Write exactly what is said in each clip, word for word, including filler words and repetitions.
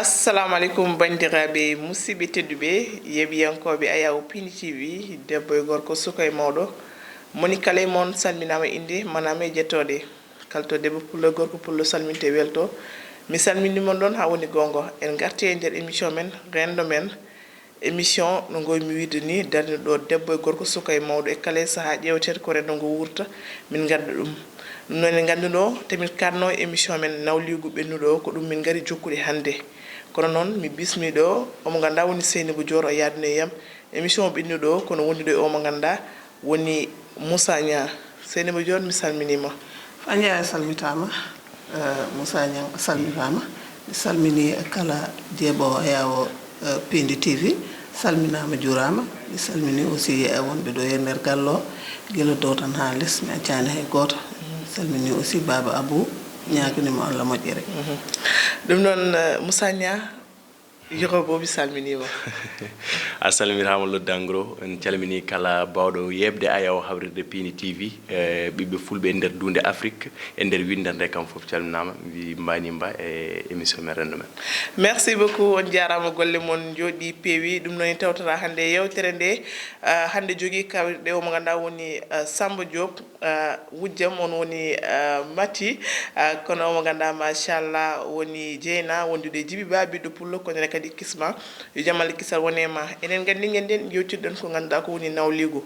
Assalamu aleykum, banndiraaɓe musidɓe tedduɓe, yeeɓiyankooɓe Ayaw Pindi T V, debbo e gorko, suka e mawɗo, moni kala e mon salminaama innde, manaama e jettooɗe. Kala to debbo pullo e gorko pullo salminte welto. Mi salmini mon ɗon haa woni goonga. En ngarti e nder émission men, renndo men. Émission no ngoymi wiide ni, darni ɗo debbo e gorko, suka e mawɗo, e kala e sahaa ƴeewtete ko renndo ngo wuurta, min ngadda ɗum. Ɗum noon en ngannduno, te min kaanno émission men nawliigu ɓennuɗo o, ko ɗum min ngari jokkude hannde. Kono noon mi bismi ɗo omo ngannduɗaa woni Seynabou Dior o yaadino e yam émission ɓennuɗo o, kono wondude e omo ngannduɗaa woni Moussa Niang. Seynabou Dior, mi salminiima. Fa Ndiaye a salmitaama, eh, Moussa Niang a salmitaama. Mi salmini kala jeeɓoowo Ayaw, eh, Pindi T V, salminaama, juuraama. Mi salmini aussi, eh, wonɓe ɗo e nder galle o, gila dow tan haa les, mi accaani hay gooto. Mi salmini aussi Baaba Abou, ñaagani mo Allah moƴƴere. Mhm. Ɗum noon, eh, Moussa Niang, Yoro Bobi salminiima. A salmiraama, Lodda Nguro. En calmini kala baawɗo yeeɓde Ayaw hawrirde Pindi T V, eh, ɓiɓɓe fulɓe e nder duunde Afrik, e nder winndere nde kam fof calminaama. Mi wii mbaani mba e émission men renndo men. Merci beaucoup, on njaaraama, golle mon njooɗi peewi. Ɗum noon en tawtata hannde e yeewtere nde. Ah, hannde jogii kawriɗe o mo ngannduɗaa woni, ah, Samba Diop. Ah, wujjam on woni, ah, Mati, ah, kono omo ngannduɗaa machallah woni Jeyna, wondude e Jibi Ba, ɓiɗɗo pullo, kono ne kadi kisma, yo jam Allah kisal wone ma. Enen nganndi ngennden yewtirɗen ko ngannduɗaa ko woni nawliigu.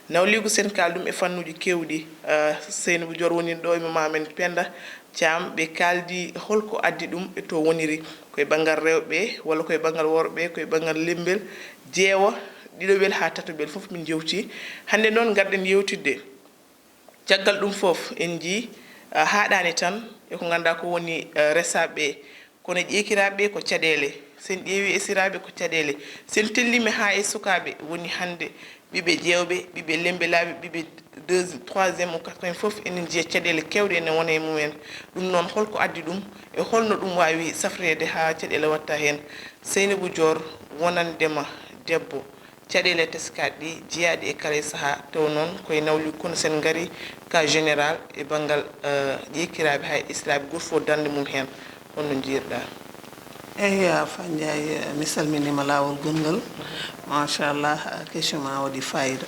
Nawliigu sen kaal ɗum e fannuuji keewɗi. Ah, Seynabou Dior woni ɗo e mama men Penda Thiam, ɓe kaaldi holko addi ɗum e to woniri, koye banngal rewɓe walla koye banngal worɓe, koye banngal lembel, jeewa, ɗiɗoɓel haa tatoɓel fof min jewti. Hannde noon ngarɗen yewtidde. Caggal ɗum fof, en njii, ah, haaɗaani tan e ko ngannduɗaa ko woni, eh, resaaɓe ɓe, kono ƴeekiraaɓe ɓe ko caɗeele. So en ƴeewi esiraaɓe ko caɗeele. So en telliima haa e sukaaɓe woni hannde ɓiɓɓe jeewɓe, ɓiɓɓe lembelaaɓe, ɓiɓɓe deuxi-, troisième ou quatrième fof, enen njiya caɗeele keewɗe ene wona e mumen. Ɗum noon, holko addi ɗum e holno ɗum waawi safreede haa caɗeele waɗta heen? Seynabou Dior, wonande ma debbo, caɗeele teskaaɗe ɗi jeyaaɗi e kala e sahaa, taw noon koye nawliigu kono sen ngari ka général e banngal, eh, ƴeekiraaɓe haa e esiraaɓe, gooto fof darnde mum heen, holno njiyirɗaa? Eey, yaa Fa Ndiaye, mi salminiima laawol gonngal. Machallah, question ma waɗi fayida.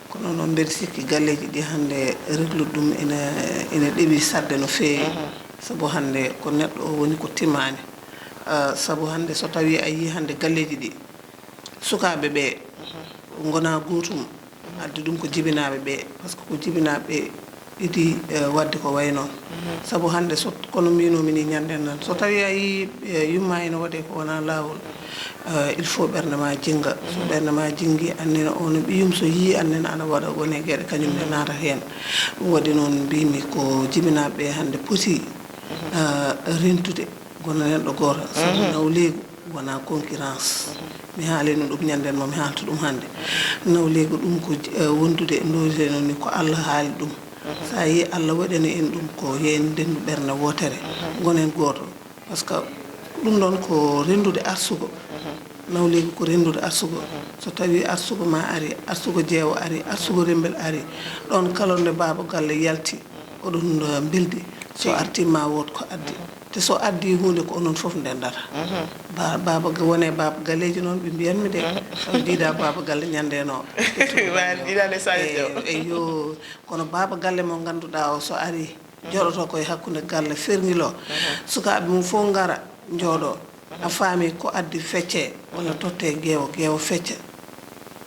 Kono noon mbeɗa sikki galleeji ɗi hannde reglude ɗum ina, ina ɗeɓi saɗde no feewi. Mhm. Sabu hannde ko neɗɗo o woni ko timaani. Ah, sabu hannde so tawii a yii hannde galleeji ɗi, sukaaɓe ɓe ngonaa gootum, addi ɗum ko jibinaaɓe ɓe, par ce que ko jibinaaɓe ɓe idii, eh, waɗde ko wayi noon. Mhm. Sabu hannde so, kono mbiynomi ni ñande nan, so tawii a yii, eh, yumma ina waɗe ko wonaa laawol, eh, il faut ɓernde ma jinnga. So, mhm, ɓernde ma jinngi, annene o no ɓiyum, so yii annene ana waɗa wone geɗe, kañum ne, mhm, naata heen. Ɗum waɗi noon mbiymi ko jibinaaɓe ɓe hannde poti, mhm, eh, rentude. Kono neɗɗo gooto, sabu, mhm, nawleegu wonaa concurrence. Mhm. Mi haalino ɗum ñande mo mi haalta ɗum hannde. Nawleegu ɗum ko, eh, wondude e ndowirtee noon ni ko Allah haali ɗum. Mhm. So a yii Allah waɗani en ɗum ko yo en ndendu ɓernde wootere. Mhm. Ngonen gooto. Par ce que ɗum ɗoon ko renndude arsugo. Mhm. Nawleegu ko renndude arsugo. Mhm. So tawii arsugo ma ari, arsugo jeewo ari, arsugo rembel ari, ɗoon kala nde baaba galle yalti, oɗon, eh, mbeldi. So, tigi, artii ma wood ko addi. Mhm. Te so addi huunde ko onon fof ndendata. Mhm. Ba-, baaba ga-, wone baaba galleeji noon ɓe mbiyanmi de. Mhm. Taw jiida baaba galle ñande no. Ma jiidaade Sadio Diaw. Eey, eey, yo, kono baaba galle mo ngannduɗaa o so ari, mhm, jooɗoto koye hakkunde galle ferngilo. Mhm. Sukaaɓe mum fof ngara, njooɗo. A faami ko addi fecce, walla, mhm, totte geewo, geewo fecca,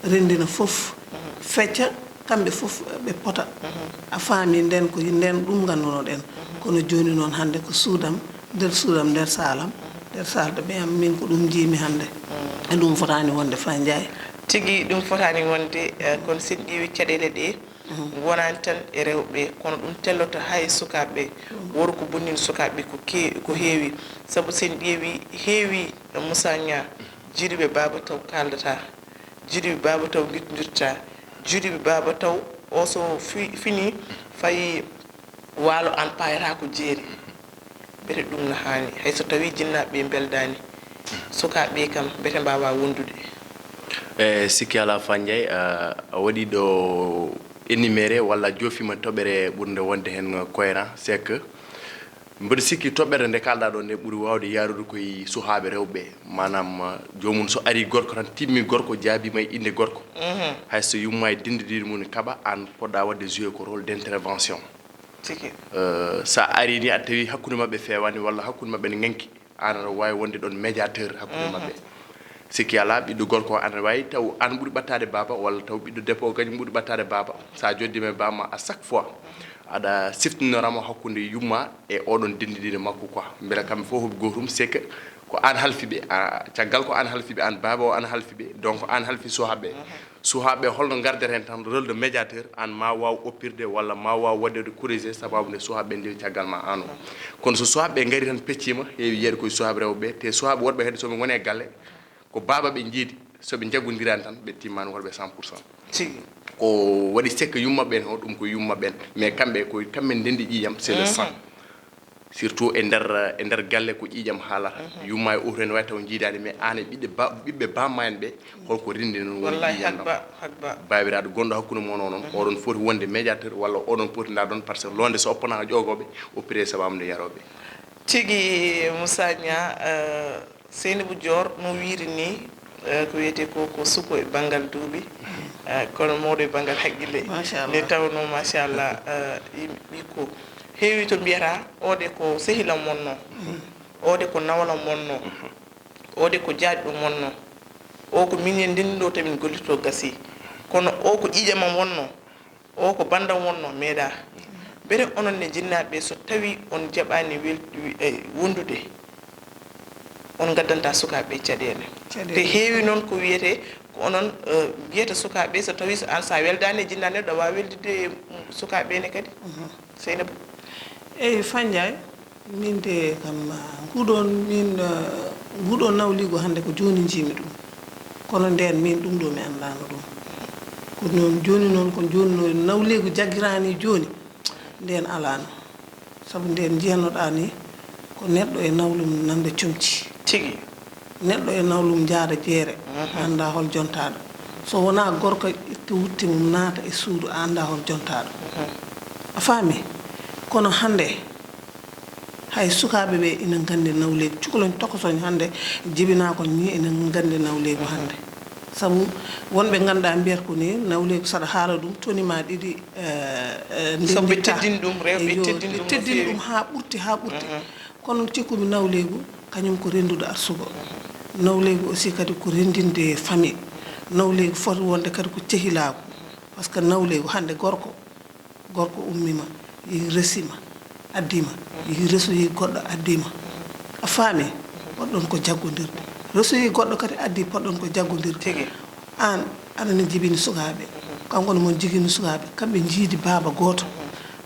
renndina fof, mhm, fecca, kamɓe fof ɓe pota. Mhm. A faami, nden ko nden ɗum nganndunoɗen. Mhm. Kono jooni noon hannde ko suudam, nder suudam, nder saalam, mhm, nder saalde ɓe am, min ko ɗum njiimi hannde. Mhm. E ɗum fotaani wonde Fa Ndiaye. Tigi, ɗum fotaani wonde, eh, kono sen ƴeewi caɗeele ɗe, mhm, wonaani tan e rewɓe, kono ɗum telloto haa e sukaaɓe. Mhm. Woro ko bonnini sukaaɓe ko ke-, ko heewi. Sabu sen ƴeewi, heewi Moussa Niang, jiiduɓe baaba taw kaaldata, jiiduɓe baaba taw ngittindirta, jiiduɓe baaba taw o so fi-, fini fayi waalo an paayata ko jeeri. Mbete ɗum no haani, hay so tawii jinnaaɓe ɓe mbeldaani, sukaaɓe ɓe kam mbete mbaawaa wondude? E sikki alaa Fa Ndiaye, a, a waɗii ɗo énuméré walla a joofiima toɓɓere ɓurnde wonde heen cohérent, c'est que Mbeɗa sikki toɓɓere nde kaalɗaa ɗoo nde ɓuri waawde yaarude koye suhaaɓe rewɓe ɓee. Maanaam, uh, joomum so arii gorko tan, timmi gorko, jaabiima e innde gorko. Hay so yumma e denndidiiɗo mum ne kaɓa, aan poɗɗaa waɗde jouer ko rôle d'intervention. Tigi. Uh, so a arii ni, a tawi hakkunde maɓɓe feewaani walla hakkunde maɓɓe ne ŋeŋki, aan aɗa waawi wonde ɗoon médiateur hakkunde maɓɓe. Sikki alaa, ɓiɗɗo gorko o ana waawi taw aan ɓuri ɓattaade baaba, walla taw ɓiɗɗo debbo o kañum ɓuri ɓattaade baaba. So a joddiima e baaba ma, à chaque fois, aɗa siftinora mo hakkunde yumma e oɗon denndidiiɗo makko quoi. Mbela kamɓe fof hoɓe gootum, c'est que ko aan halfi ɓe. A, caggal ko aan halfi ɓe, aan baaba o aan halfi ɓe, donc aan halfi suhaaɓe ɓe. Suhaaɓe ɓe, holno ngardeten tan rôle de médiateur, aan ma waaw oppirde walla ma waaw waɗde corriger sababu nde suhaaɓe ɓe ndewi caggal ma aan o. Kono so suhaaɓe ɓe ngari tan pecciima, heewi yiyde koye suhaaɓe rewɓe ɓe, te suhaaɓe worɓe kadi so ɓe ngoni e galle, ko baaba ɓe njiidi, so ɓe njaggondiraani tan, ɓe timmaani worɓe cent pour cent. Tigi. Ko waɗi c'est que yumma ɓen o, ɗum ko yumma ɓen. Mais kamɓe, ko kamɓe ndenndi ƴiiƴam, c'est le sang. Surtout e nder, e nder galle ko ƴiiƴam haalata. Yumma e oto ene waawi taw njiidaani, mais aan e ɓiɓɓe ba-, ɓiɓɓe baaba ma en ɓe, holko renndi noon woni ƴiiƴam ɗam? Wallahi, hagba, hagba. Baabiraaɗo gonɗo hakkunde mon o noon, oɗon foti wonde médiateur walla oɗon poti ndaa ɗoon, par ce que loonde so oppanaaka ƴoogooɓe, oppiree sababu nde yarooɓe. Tigi, Moussa Niang, eh, Seynabou Dior no wiiri ni, eh, ko wiyetee ko, ko suko e banngal duuɓi, eh, kono mawɗo e banngal haqqille. Machallah. Nde tawnoo, machallah, eh, yimɓe ɓikko heewi to mbiyata, "Oo de ko sehil am wonnoo, oo de ko nawal am wonnoo, oo de ko jaajɗo am wonnoo, oo ko minen ndenndi ɗo, tamin gollitoo gasii, kono oo ko ƴiiƴam am wonnoo." O ko banndam wonnoo, meeɗaa. Mbele onon ne jinnaaɓe ɓe, so tawii on njaɓaani wel-, wi-, eh, wondude, on ngaddantaa sukaaɓe ɓe caɗeele? Caɗeele. Te heewi noon ko wiyetee, ko onon, eh, mbiyata sukaaɓe ɓe, so tawii so aan, so a weldaani e jinnaaɓe, aɗa waawi weldude e, mm, sukaaɓe ɓe ne kadi. Seynabou? Eey, Fanjaay. Min de kam, ah, nguɗon, min, ah, nguɗon nawliigu hannde ko jooni njiimi ɗum. Kono ndeen min ɗum ɗo mi anndaano ɗum. Ko noon jooni noon, ko jooni no nawliigu jaggiraani jooni, ndeen alaano. Sabu ndeen njiyannoɗaa ni, ko neɗɗo e nawlum nannda comci. Tigi. Neɗɗo e nawlum jaada jeere, anndaa hol jontaaɗo. So wonaa gorko itta wutte mum naata e suudu, a anndaa hol jontaaɗo. A faami? Kono hannde, hay sukaaɓe ɓe ina nganndi nawleegu. Cukalon tokosoñ hannde, jibinaa ko ni ina nganndi nawleegu hannde. Sabu wonɓe ngannduɗaa mbiyata ko ni nawleegu, saɗa haala ɗum, toni ma ɗiɗi, eh, eh, sabu ɓe teddini ɗum, rewɓe teddini ɗum no feewi. Haa ɓurti, haa ɓurti. Kono cikkumi nawleegu, kañum ko renndude arsugo. Nawleegu aussi kadi ko renndinde famille. Nawleegu foti wonde kadi ko cehilaagu. Par ce que nawleegu hannde gorko, gorko ummima, yehi resima, addima, yehi resoyi goɗɗo, addima. A faami? Poɗɗon ko jaggondirde. Resoyi goɗɗo kadi addi, poɗɗon ko jaggondirde. Tigi. Aan, aɗa ne jibini sukaaɓe. Kanko ne mon jigini sukaaɓe. Kamɓe njiidi baaba gooto.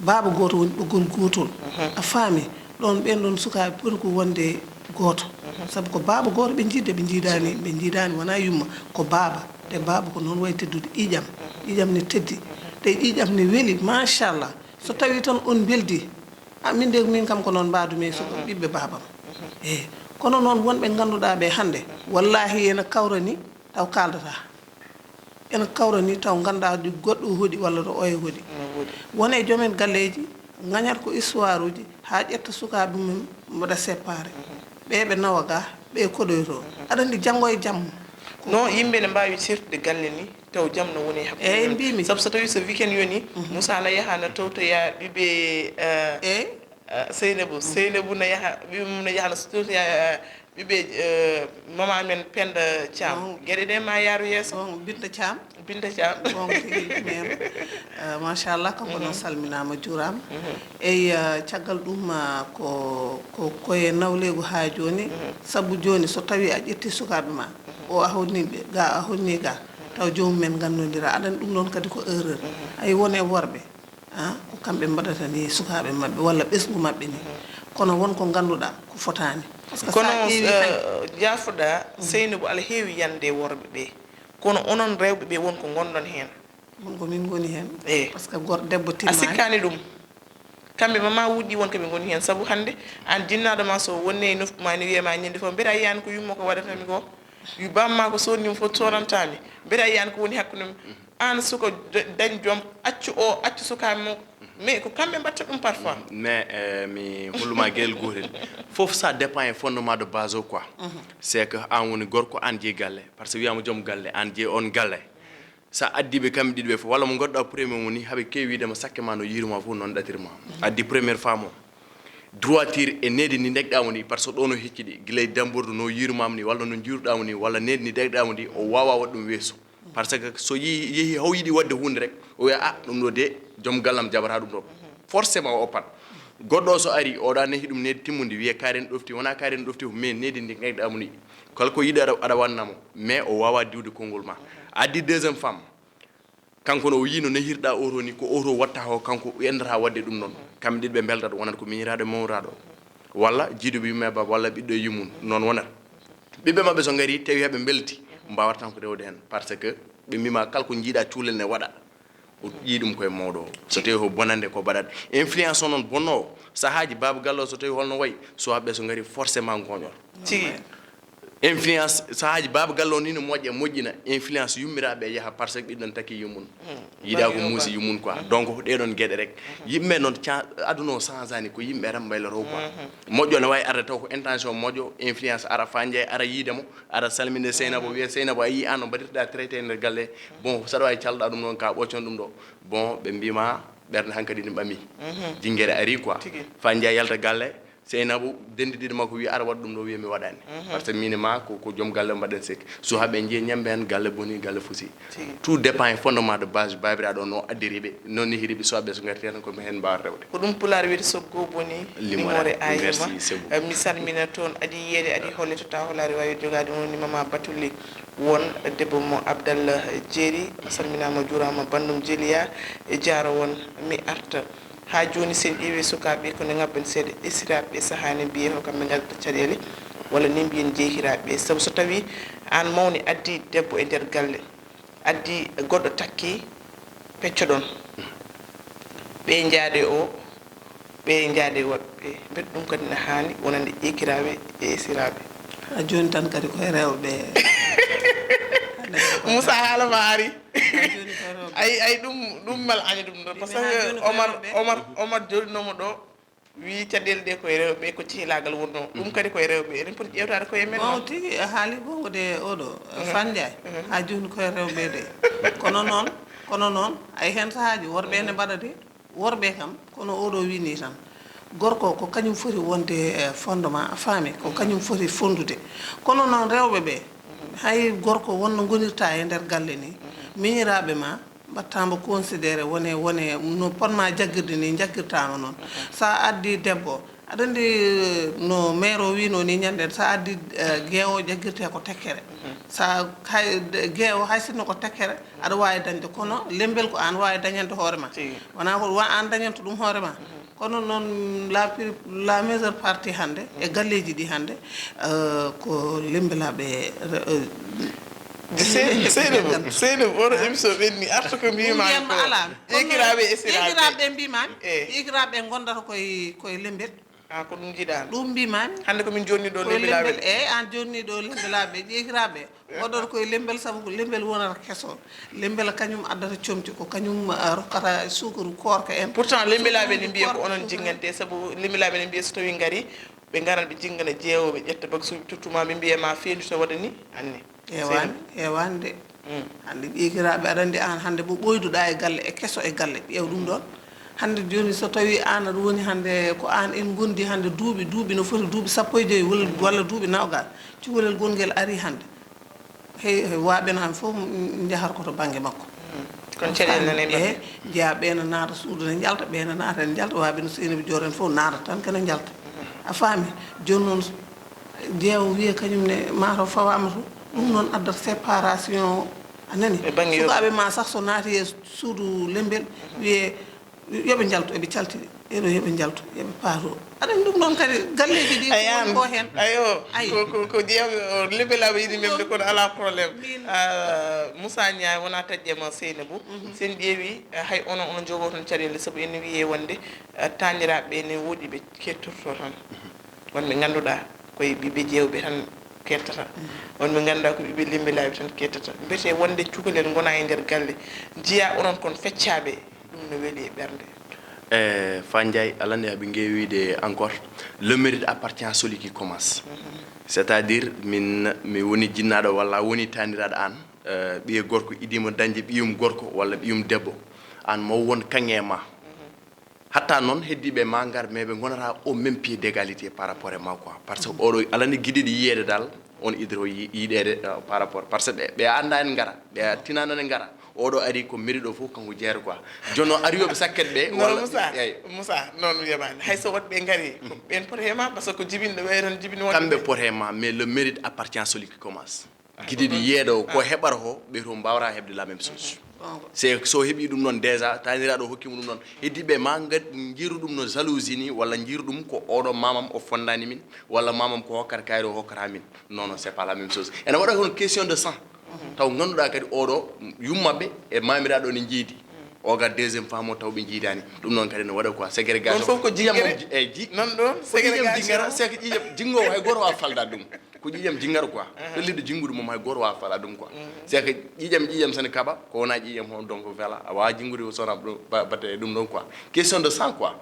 Baaba gooto woni ɓoggol gootol. A faami? Ɗoon ɓeen ɗoon sukaaɓe poti ko wonde gooto. Sabu ko baaba gooto ɓe njiidde, ɓe njiidaani, ɓe njiidaani, wonaa yumma, ko baaba. Te baaba ko noon wayi teddude ƴiiƴam. Ƴiiƴam ne teddi. Te ƴiiƴam ne weli, machallah. So tawii tan on mbeldi, a, min de, min kam ko noon mbaadumi e suka, ɓiɓɓe baabam. Eey. Kono noon wonɓe ngannduɗaa ɓe hannde, wallahi ena kawrani taw kaaldataa. Ena kawra ni taw nganndaa ɗi goɗɗo hoɗi walla ɗo oya hoɗi. Ene woodi. Won e joom en galleeji, ngañata ko histoire uji, haa ƴetta sukaaɓe mum, mbaɗa séparé. Ɓee ɓe nawa ga, ɓee koɗoyto. Aɗa anndi janngo e jam. Ko non, yimɓe ne mbaawi sertude galle ni, taw jam no woni e hakkunde mum. Eey, mbiimi. Sabu so tawii so weekend yoni, Moussa na yaha na towtoya ɓiɓɓe, eh, eey. Ah, Seynabou, Seynabou na yaha, ɓiɓɓe mum na yaha na towtoya, eh, ɓiɓɓe, eh, mama men Penda Thiam. Goonga. Geɗe ɗe ma yaaru yeeso. Goonga, Binta Thiam. Binta Thiam. Goonga tigi, mem. Eh, machallah, kanko noon salminaama, juuraama. Eyi, eh, caggal ɗum, ah, ko, ko, ko e nawleegu haa jooni. Sabu jooni, so tawii a ƴettii sukaaɓe ma, o a honni ɓe, ga a honni ga, taw joomum en nganndondira. Aɗa anndi ɗum noon kadi ko erreur. Hay won e worɓe, ah, ko kamɓe mbaɗata ni sukaaɓe maɓɓe walla ɓesngu maɓɓe ni. Kono won ko ngannduɗaa ko fotaani. Par ce que kono, sa ƴeewi, eh, jaafoɗaa, Seynabou, aɗa heewi yande e worɓe ɓe. Kono onon rewɓe ɓe won ko ngonɗon heen. Won ko min ngoni heen. Eey. Par ce que gor-, debbo a timmaani. Sikkaani ɗum. Kamɓe mama wuɗɗi won ko ɓe ngoni heen. Sabu hannde aan jinnaaɗo ma so wonni e noftu ma ne wiyee ma ñande fof, mbiyata yiyaani ko yumma ko waɗata mi ko? Wi bamma ko sodnii mi fof soodanta mi. Mbiyata yiyaani ko woni hakkunde mum. Aan suka, de- dañ joom, accu o, accu sukaaɓe mum. Mais ko kamɓe mbaɗta ɗum parfois. Mais euh, mi holluma geɗel gotel. Fof ça dépend e fondement de base o quoi. C'est que an woni gorko, an jeyi galle, parce que wiyama joom galle, an jeyi on galle. Sa addi ɓe kamɓe ɗiɗi ɓe fof, walla mo goɗɗo premier woni, haɓe kewi wiidema sakke ma no yiiruma fof noon ɗatirma. Addi première femme o, droiture e nedi ndi degɗamo ndi, parce que ɗo no hecciɗi gila e dambordu no yiirumama ni, walla no jiiruɗamo ni, walla nedi ndi degɗamo ndi, o wawa waɗ ɗum weeso. Parce que so yi- yeehi haw yiɗi waɗde hunde rek, o wiya a ɗum ɗo de, joom gallam jaɓata ɗum ɗo. Forcément o oppat. Goɗɗo o so ari, oɗa nehi ɗum nedi timmude, wiye karen ɗofti, wona karen ɗofti, mais nedi ndi degɗamo ni, kala ko yiɗi aɗa aɗa wannamo. Mais o wawa diwde konngol ma. Addi deuxième femme, kanko no o yii no nehirɗa oto ni, ko oto watta o, kanko o endata waɗde ɗum noon. Kamɓe ɗiɗi ɓe mbeltat, wonata ko miñiraɗo e mawraɗo, walla jiiduɓe yumma e baba, walla ɓiɗɗo e yummum. Noon wonata. Ɓiɓɓe maɓɓe so ngari, tawi haɓe mbelti, mbawata tan ko rewde hen, parce que ɓe mbima kala ko jiiɗa cuulel ne waɗa. O yii ɗum koye mawɗo o. So tawi ko bonande ko baɗat. Influence o noon bonnowo, sahaji baba galle o so tawi holno wayi, suwaɓe so ngari forcément goñor. Tigi. Influence, sahaji baba galle o ni no moƴƴa, moƴƴina, influence yummiraɓe yaha, parce que ɓiɗɗon taki yummum. Yiɗa ko muusi yummum quoi. Donc ko ɗeɗon gueɗe rek. Yimɓe noon ca- aduna o changani, ko yimɓe tan mbayloto quoi. Moƴƴo ne wawi arde taw ko intention moƴƴo, influence ara fa jeeya, ara yiidemo, ara salminde Seynabo, wiya Seynabo, a yii an no mbaɗirɗa traité e nder galle. Bon, saɗa wawi calɗa ɗum ɗon ka ɓoccon ɗum ɗo. Bon, ɓe mbima ɓernde hankadi ne ɓami. Jingere ari quoi. Tigi. Fa jeeya yalta galle, Seynabou, denndi ɗiɗi makko wi ara waɗ ɗum ɗo, wiya mi waɗani. Par ce que min e ma ko ko joom galle mbaɗen sek. Sukaɓe jeeyi ñambe hen, galle boni, galle fusi. Tigi. Tout dépend e fondement de base babiraɗo no addiri ɓe, no nehiri ɓe, sukaɓe so garti tan ko heen mbawata rewde. Ko ɗum pulaar wiyata so goo boni, limoore ayima. Merci, c'est bon. Eh, mi salmina toon Adi Yeede, Adi Holle to Taholari wawi jogade woni Mama Batulli won debbo mo Abdallah Jeeri. A salminama, juurama bandum Jeliya e jaaro won mi arta. Haa jooni, so en ƴeewi sukaaɓe, ko nde ngabben seeɗa, esiraaɓe ɓe sahaa ne mbiyee ko kamɓe ngaddata caɗeele, walla ne mbiyen jeehiraaɓe ɓe. Sabu so tawii aan mawni addii debbo e nder galle, addii goɗɗo takkii, peccoɗon. Ɓee njaade o, ɓee njaade woɓɓe. Mbete ɗum kadi ne haani wonande jeehiraaɓe e esiraaɓe. Haa jooni tan kadi ko e rewɓe. Moussa, haala ma ari. Ay, ay, ɗum, ɗum mal aña ɗum ɗo. Par ce que Omar, Omar, Omar jolinomo ɗo, wi caɗeele ɗe koye rewɓe, ko cehilagal wonno. Ɗum kadi koye rewɓe. Eɗen poti ƴewtade koye men. Bon, tigi, a haali gonga de, oɗo, Fandiaye. Haa jooni koye rewɓe de. Kono noon, kono noon, ay, hen sahaaji worɓe ne mbaɗa de. Worɓe kam, kono oɗo wini tan, gorko ko kañum foti wonde, eh, fondement, a faami, ko kañum foti fondude. Kono noon rewɓe ɓe, hay gorko wonno ngonirta e nder galle ni, miñiraaɓe ma mbattama considéré wone, wone no potma jaggirde ni jaggirtama noon. Sa addi debbo, aɗa andi, eh, no maire o wino ni ñande, sa addi, eh, geewo jaggirte ko tekkere. Sa hay, geewo hay sinno ko tekkere, aɗa wawi dañde, kono lembel ko an wawi dañande hoore ma. Tigi. Wona ko wa an dañanta ɗum hoore ma. Kono noon la pri- la majeure partie hannde e galleeji ɗi hannde, eh, ko lembelaaɓe, eh, Seyni, Seyni, Seyni, oɗo émission ɓenni arta ko mbima ko ala. Jeehiraaɓe e esiraaɓe. Jeehiraaɓe mbimami. Eh. Jeehiraaɓe gondata koye, koye lembel. Ah, ko ɗum jiɗaami. Ɗum mbimami. Hannde ko min jonni ɗo lembelaaɓe. Koye lembel, eh, an jonni ɗo lembelaaɓe, jeehiraaɓe. Waɗata koye lembel, sabu ko lembel wonata keso. Lembel kañum addata comci, ko kañum, ah, rokkata suukaru koorka en. Pourtant, lembelaaɓe ne mbiya ko onon jingante, sabu lembelaaɓe ne mbiya so tawi ngari, ɓe ngaran ɓe jingana jeewo, ɓe ƴetta bagsuuji tottuma, ɓe mbiya ma feendu to waɗani anni. Heewani, heewani de. Mm. Hannde jeehiraaɓe, aɗa anndi an hannde mo ɓoyduɗa e galle, e keso e galle, ƴeew ɗum ɗon. Hannde jooni so tawi an aɗa woni hannde ko an en ngondi hannde duuɓi, duuɓi no foti duuɓi sappo e joyi walla, walla duuɓi nawgas, cukalel gongel ari hannde. Hey, hey, waaɓe no am fof, mm, njahata ko to bannge makko. Mm. Kono caɗeele nana e maɓɓe. Eh, jeyaa ɓe no naata suudu ne njalta, ɓe no naata ne njalta, waaɓe no Seynabou Dior en fof naata tan kene njalta. Mm. A faami? Jooni noon, jeewo wiye kañum ne maato fawaama to. Ɗum noon addata séparation, a nani? E bannge yo- Sukaaɓe ma sax so naati e suudu lembel, wiye, yoɓe njaltu, eɓe caltiri. Ɓeeɗo yoɓe njaltu, yoɓe paato. Aɗa anndi ɗum ɗoon kadi, galleeji ɗi ko woni ko heen. Ayo, ayo. Ayo. Ko, ko, ko jeew-, o, lembelaaɓe yiɗi memde, kono alaa problème. Min- Ah, Moussa Niang wona taƴƴe ma Seynabou. Mhm. So en ƴeewi, ah, hay onon, onon njogoo toon caɗeele, sabu ene wiyee wonde, ah, taaniraaɓe ɓe ne woodi ɓe kettorto tan. Mhm. Won ɓe ngannduɗaa koye ɓiɓɓe jeewɓe tan kettata. On ɓe ngannduɗaa ko ɓiɓɓe limbilaaɓe tan kettata. Mbiyetee wonde cukalel ngona e nder galle, njiya onon kon feccaaɓe, ɗum no weli e ɓernde. E Fa Ndiaye, alaa nde aɓe ngewi wiide encore, le mérite appartient à celui qui commence. C'est-à-dire, min, mi woni jinnaaɗo walla a woni taaniraaɗo aan, eh, ɓiye gorko idimo dañde ɓiyum gorko walla ɓiyum debbo, aan mo won kaŋŋe ma. Hatta noon, heddiiɓe ma ngar, mais ɓe ngonata au même pied d'égalité par rapport e ma, quoi. Parce que oɗo alani giɗiɗi yiyeede dal, on idoro yi-, yiɗeede, euh, par rapport. Parce que ɓe, ɓe annda en ngara, ɓe tinano en ngara. Oɗo ari ko mairie ɗo fof kanko jeeyato, quoi. Jono ariyoɓe sakket ɓe, non, walla Moussa, eyyi. Moussa, noon wiyamaani. Hay so woɗɓe ngari, ko ɓen pote ma, parce que ko jibinɗo ɓe tan jibini wonɓe. Kamɓe pote ma, mais le mérite appartient à celui qui commence. Giɗiɗi yeeɗo ko heɓata ko, ɓe to mbawata heɓde la même chose. C'est so heɓi ɗum noon déjà, taniraɗo hokkimo ɗum noon. Heddi ɓe ma ngad-, njiru ɗum no jalousie ni, walla njiru ɗum ko oɗo mamam o fondani min, walla mamam ko hokkata kayri o hokkata min. Non, non, c'est pas la même chose. Ene waɗa kono question de sang. Taw ngannduɗaa kadi oɗo yummaɓe e mamiraɗo ne jiidi. O ga deuxième femme o taw ɓe jiidani. Ɗum noon kadi ne waɗa quoi, ségrégation. Ɗon fof ko ƴiƴam mum jigere. Ji-, eh, ji-, non, ɗon ko ƴiƴam ségrégation. Jingara, c'est que ƴiƴam jingo hay goto wa falda ɗum. Ko ƴiƴam jingaru quoi. Pelliɗo jingudu mum hay goto wa fala ɗum quoi. C'est que ƴiƴam, ƴiƴam sene kaɓa, ko wona ƴiƴam hon donc voilà. A wawa jingude ko sona ɗum, ba-, batte ɗum ɗon quoi. Question de sang quoi.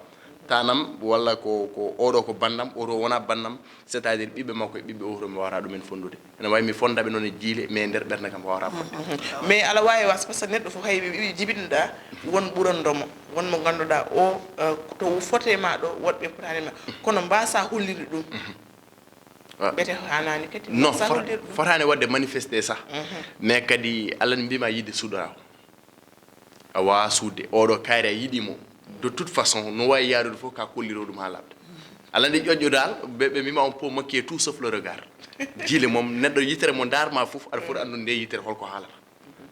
Tanam walla ko, ko oɗo ko bandam, oɗo wona bandam, c'est-à-dire ɓiɓɓe makko e ɓiɓɓe oto mi wawata ɗumen fondude. Ene wawi mi fondaɓe noon e jiile, mais nder ɓernde kam wawata fonde. Mais ala wawi was, parce que neɗɗo fof hay ɓe ɓe jibinɗa, won ɓuranɗo mo, won mo ganduɗa o, eh, to fote ma ɗo, woɗɓe potani ma. Kono mbasa hollirde ɗum. Ah. Mbete hanani kadi non, mbasa fota-, hollirde ɗum. Fotani wadde manifesté sah. Mais kadi Allah ne mbima yidde suuɗora. A wawa suuɗde. Oɗo kayre a yiɗimo. De toute façon, no wawi yaarude fof ka kolliro ɗum ha labta. Allah nde ƴoƴƴo dal, ɓe, ɓe mbima on po manque tout sauf le regard. Jiile mom, neɗɗo yitere mo darma fof, aɗa foti andude nde yitere holko haalata.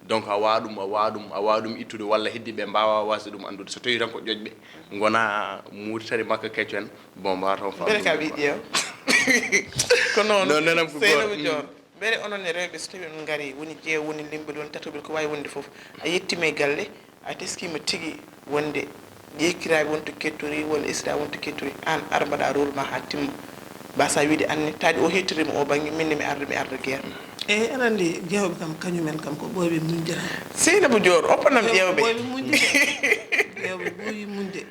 Donc a wawa ɗum, a wawa ɗum, a wawa ɗum ittude walla heddi ɓe mbawa wasde ɗum andude. So tawi tan ko ƴoƴɓe, gona Mauritanie makka kecco en, bon, mbawa taw fa. Mbele ka ɓe ƴeew. Ko noon. Non, nenam ko Seynabou goto. Dior. Mbele onon e rewɓe, so tawi on ngari, woni jeewo, woni limbil, woni tatobil, ko wawi wonde fof, a yettima e galle, a teskima tigi wonde jeekiraɓe won to kettori, walla esira won to kettori, an ara mbaɗa rôle ma ha timma. Mbasa wiide anne, taade o hettorima o banggue, minne mi arda, mi arda guerre. Eyyi, aɗa andi, jeewɓe kam, kañumen kam, ko ɓooyɓe muñde tan. Seynabou Dior, oppanam ƴeewɓe. Ɓooyɓe muñde. Ƴeewɓe ɓooyi muñde.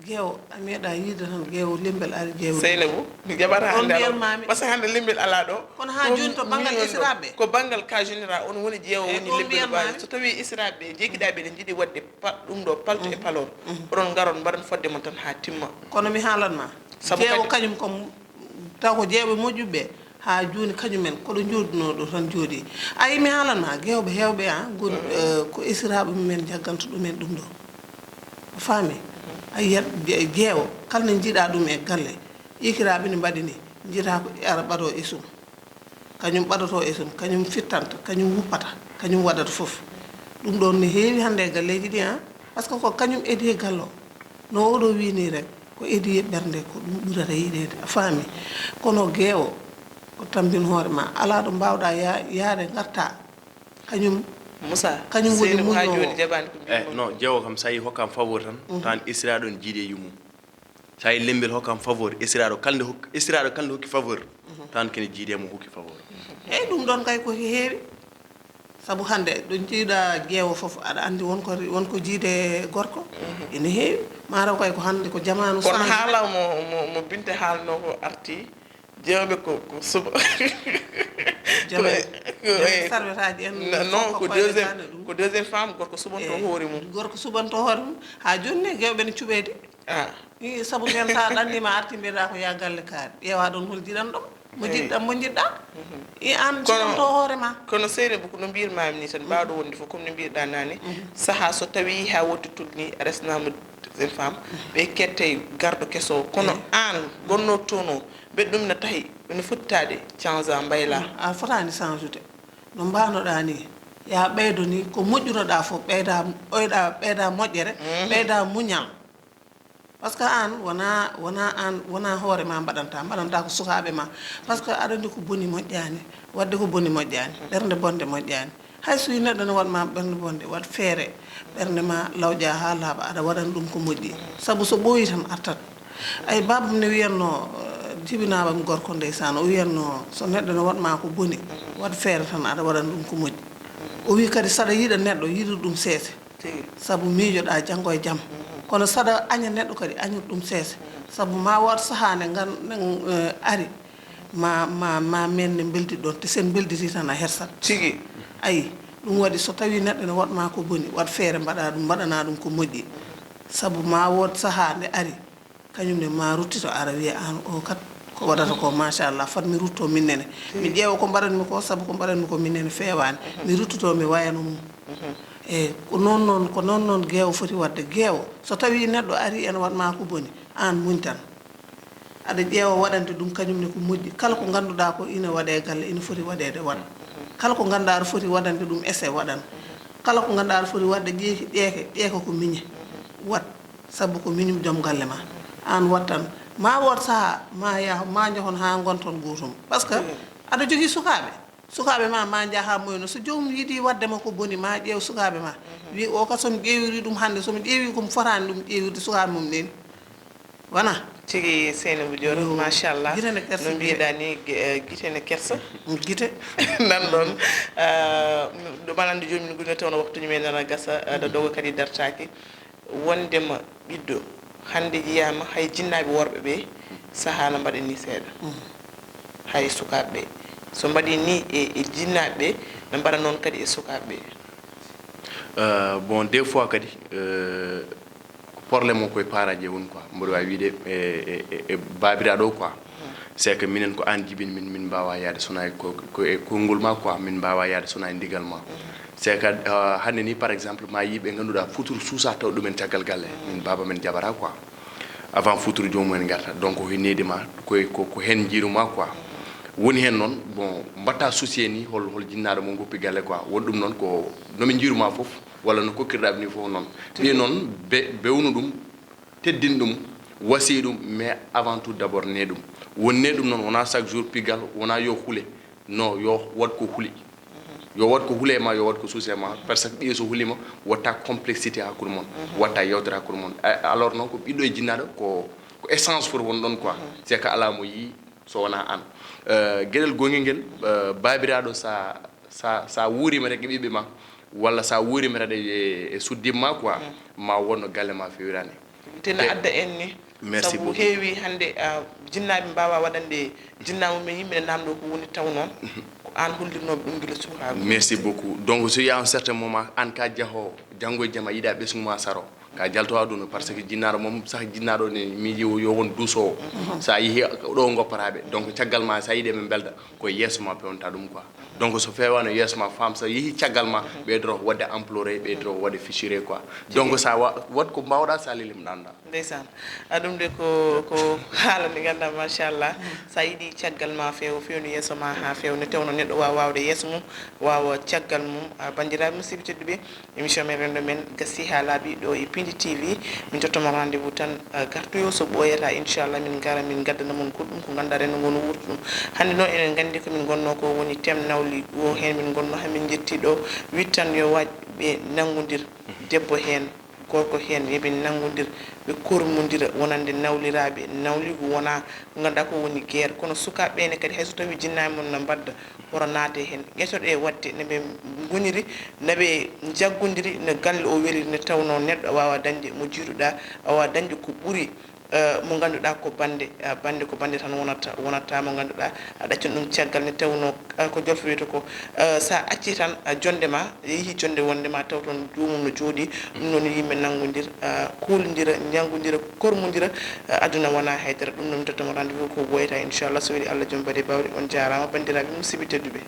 Jeewo, a meeɗa yiide tan, jeewo, lembel ari, jeewo. Seynabou, mi jaɓata hannde alors, parce que hannde lembel ala ɗo. Kono ha jooni to banngal esiraɓe? Ko banngal cas général, on woni jeewo, woni lembel ɓaari. So tawi esiraɓe, jeekiɗaɓe ne jiiɗi waɗde pa-, ɗum ɗo, palte e palol. Oɗon ngaron, mbaɗon fodde mon tan ha timma. Kono mi haalan ma, sabu jeewo kadi kañum kom, taw ko jeewo moƴƴuɓe. Ha jooni, kañumen, koɗo jooɗuno ɗo tan jooɗi. Ayi, mi haalan ma, gewɓe hewɓe, a, gon-, eh, ko esiraɓe mumen jagganta ɗumen ɗum ɗo. A faami? A yiyat je-, jeewo, kala ne jiiɗa ɗum e galle, ekiraɓe ne mbaɗi ni, jiita ko ara ɓaɗo e sum. Kañum ɓaɗoto e sum, kañum fittanta, kañum wuppata, kañum waɗata fof. Ɗum ɗon ne heewi hannde e galleeji ɗi, a, parce que ko kañum edi e gallo. No oɗo wii nii rek, ko edi e ɓernde, ko ɗum ɓurata yiɗeede, a faami? Kono geewo, ko tambin hoore ma, alaa ɗo mbaawɗaa ya-, yaade ngartaa. Kañum, Moussa, kañum woni Seynabou haa muññoowo. Jooni jaɓaani ko mbiimi. Eh, non, jeewo kam, so a yii hokkaama favori tan, tan esiraaɗo ne jiidi e yummum. So a yii lemmbel hokkaama favori, esiraaɗo kala nde hokki, esiraaɗo kala nde hokki favori, tan kene jiidi e mo hokki favori. Eey, ɗum ɗoon kay ko heewi. Sabu hannde ɗo njiiɗa jeewo fof, aɗa anndi won ko, won ko jiide gorko. Ene heewi. Maataw kay ko hannde ko jamaanu changé. Kono haala mo, mo, mo Binte haalno ko arti, jeewɓe ko, ko suba. Jama-, ko, ko, jama eh, sarwetaaji en, non, fof ko ko koyɗe deuxième, dande ɗum. Ko deuxième femme, gorko suɓanto hoore mum. Gorko suɓanto hoore mum. Haa jooni ne, jeewɓe ne cuɓeede. Ah. I sabu nden, so a ɗannima, arti mbiyeɗa ko yaa galle kaari. Ƴeewa ɗon hol jiɗanɗo. Mo jiɗɗa, mo jiɗɗa. I an, kono, jiɗanto hoore ma. Kono Seynabou, ko no mbirmami ni tan, mbaɗo wonde fof, comme no mbirɗa nani, saha so tawi ha wonti tolni, a resnama deuxième femme, ɓe kettay garɗo keso o. Kono an, gonno toon o, mbeɗa ɗum na tahi, ene fottade, change a mbayla. A fotani change ude. No mbanoɗa ni, ya ɓeydo ni, ko moƴƴunoɗa fof, ɓeyda, ɓeyda, ɓeyda moƴƴere, ɓeyda muñal. Parce que an wona, wona an, wona hoore ma mbaɗanta, mbaɗanta ko sukaaɓe ma. Parce que aɗa anndi ko boni moƴƴaani, waɗde ko boni moƴƴaani, ɓernde bonde moƴƴaani. Hay so neɗɗo ne waɗ ma ɓernde bonde, waɗ feere, ɓernde ma lawƴa haa laaɓa, aɗa waɗan ɗum ko moƴƴi. Sabu so ɓooyi tan artat. Ay, baabam ne wiyatno, eh, Jibinaama mi gorko ndeysaan, o wiyatno so neɗɗo ne waɗ maa ko boni, waɗ feere tan aɗa waɗan ɗum ko moƴƴi. O wi kadi saɗa yiɗa neɗɗo, yiɗir ɗum seese. Tigi. Sabu miijoɗaa janngo e jam. Kono saɗa aña neɗɗo kadi, añir ɗum seese. Sabu ma waɗ sahaa nde ngan, nde, eh, ari, ma, ma, ma men ne mbeldi ɗon, te sen mbelditi tan a hersat. Tigi. Ayi, ɗum waɗi so tawi neɗɗo ne waɗ maa ko boni, waɗ feere mbaɗa ɗum, mbaɗana ɗum ko moƴƴi. Sabu ma wood sahaa nde ari, kañum ne ma ruttito ara wiya aan o kat ko waɗata ko machallah, fat mi rutto min nene. Mi ƴeewa ko mbaɗanmi ko, sabu ko mbaɗanmi ko min nene feewaani. Mi ruttoto mi wayano mum. E ko noon noon, ko noon noon geewo foti waɗde. Geewo, so tawi neɗɗo ari ene waɗ maa ko boni, aan muñ tan. Aɗa ƴeewa waɗande ɗum kañum ne ko moƴƴi. Kala ko ngannduɗaa ko ina waɗe galle, ina foti waɗeede, waɗ. Kala ko ngannduɗaa aɗa foti waɗande ɗum ese, waɗan. Kala ko ngannduɗaa aɗa foti waɗde ƴeeki, ƴeeke, ƴeeka ko miñe, waɗ. Sabu ko miñum joom galle ma. Aan waɗ tan. Ma wood sahaa, ma yah, ma njahon haa ngonton gootum. Par ce que aɗa jogii sukaaɓe. Sukaaɓe ma, ma njah haa moyno. So joomum yiɗi waɗde ma ko boni, ma ƴeew sukaaɓe ma. Wi o ka so mi ƴeewiri ɗum hannde, so mi ƴeewi ko mi fotaani ɗum ƴeewirde, sukaaɓe mum neni. Wona? Tigi Seynabou Dior, yo, machallah. Gite ne kersa, no mbiɗa ni, gi-, eh, gite ne kersa. Mm, gite. Nan ɗon, eh, ɗo manande jooni min gudino tawno waktu men nana gasa, eh, ɗo dogo kadi dartaaki. Wondema ɓiɗɗo, hannde yiyaama hay jinnaaɓe worɓe ɓe sahaa no mbaɗa ni seeɗa. Mm. Hay sukaaɓe ɓe. So mbaɗi ni e, e jinnaaɓe ɓe, no mbaɗa noon kadi e sukaaɓe ɓe. Euh, bon, des fois kadi, euh, ko problème o koye paaraaji e woni quoi. Mboɗo waawi wiide e, e, e, e baabiraaɗo o quoi. C'est que minen ko aan jibini min, min mbaawaa yahde sona e ko, ko e konngol ma quoi, min mbaawaa yahde sona e ndigal ma. C'est que, euh, hannde ni, par exemple, ma yii ɓe ngannduɗaa futuro suusaa taw ɗumen caggal galle, min baaba men jaɓataa quoi. Avant futuro joomum en ngarta. Donc, ko he needi ma, ko, ko, ko heen njiiru ma quoi. Woni heen noon, bon, mbaɗta souci ni hol, hol jinnaaɗo mo ngoppi galle quoi. Woni ɗum noon ko no min njiiru ma fof, walla no kokkirɗaa ɓe ni fof noon. Ɓe noon, be, bewnu ɗum, teddin ɗum, wasi ɗum, mais avant tout d'abord ne ɗum. Wonne ɗum noon, wonaa chaque jour pigal, wonaa yo hule. Non, yo waɗ ko huli. Yo waɗ ko hule ma, yo waɗ ko suuse ma, parce que ɓiye so hulima, watta complexité hakkude mon, watta yewtere hakkude mon. A-, alors noon ko ɓiɗɗo e jinnaaɗo, ko, ko essence foti won ɗon quoi. C'est que alaa mo yii so wonaa aan. Euh, geɗel gongel ngel, euh, baabiraaɗo sa, sa, sa wuurima rek e ɓiɓɓe ma, walla sa wuurima rek e, e, e suddiɓe ma quoi, ma wonno galle ma fewirani. Te na adda en ni. Merci beaucoup. Sabu heewi hannde, ah, jinnaaɓe mbaawa waɗande jinnaa mum en yimɓe ne namdo ko woni taw noon. Ko aan hollirnooɓe ɗum gila sukaagu. Merci beaucoup. Donc, so y a un certain moment, aan ka jahoowo, janngo e jam a yiɗa ɓesngu ma saro. Ka jalto aduna, parce que jinnaaɗo moom sax jinnaaɗo ne miiji o yo won duusoowo. Sa yehi ɗo ngoppata ɓe. Donc, caggal ma sa yiɗi ɓe mbelda, ko yeeso ma pewnta ɗum quoi. Donc, so fewaano yeeso ma, femme so yehi caggal ma, ɓeydoro waɗde imploré, ɓeydoro waɗde fissuré quoi. Donc, sa wa-, waɗ ko mbawɗa, sa lelim ɗanɗa. Ndeysaan. A ɗum de ko, ko haala ndi ngannduɗaa, machallah. Sa yiɗi caggal ma feewa, fewnu yeeso ma haa feewa, nde tawno neɗɗo waawa waawde yeeso mum, waawa caggal mum. A, banndiraaɓe musidɓe tedduɓe, émission men renndo men gasi haa laaɓi ɗo e Pindi T V. Min tottuma rendez-vous tan, a, gartoyo so ɓooyata, inchallah, min ngara, min ngaddana mon goɗɗum ko ngannduɗaa renndo ngo no wuurta ɗum. Hannde noon eɗen nganndi ko min ngonnoo ko woni thème nawli o, heen min ngonnoo, haa min njetti ɗo, wittan yo waaj ɓe nanngondir, debbo heen, gorko heen, yo ɓe nanngondir, ɓe kormondira wonande nawliraaɓe. Nawligu wonaa ko ngannduɗaa ko woni guerre, kono sukaaɓe ɓe ne kadi, hay so tawii jinnaaɓe mon na mbadda, woro naate heen. Ngetoɗe waɗde no ɓe ngoniri, no ɓe njaggondiri, no galle o weliri, nde tawnoo neɗɗo a waawaa dañde mo jiiduɗaa, a waawaa dañde ko ɓuri, eh, mo ngannduɗaa ko bannde, eh, bannde ko bannde tan wonata, wonata mo ngannduɗaa a ɗaccan ɗum caggal, nde tawnoo, eh, ko jolfo wiyata ko, eh, so a accii tan, eh, jonnde ma, a yehii jonnde wonnde ma taw toon joomum no jooɗii, ɗum noon yimɓe nanngondir, eh, kuulondira, njanngondira, kormondira, eh, aduna wonaa haydara. Ɗum noon mi tottuma rendez-vous ko ɓooyata, inchallah, so weli Allah joom baɗe bawɗe. On jaaraama, banndiraaɓe musidɓe tedduɓe.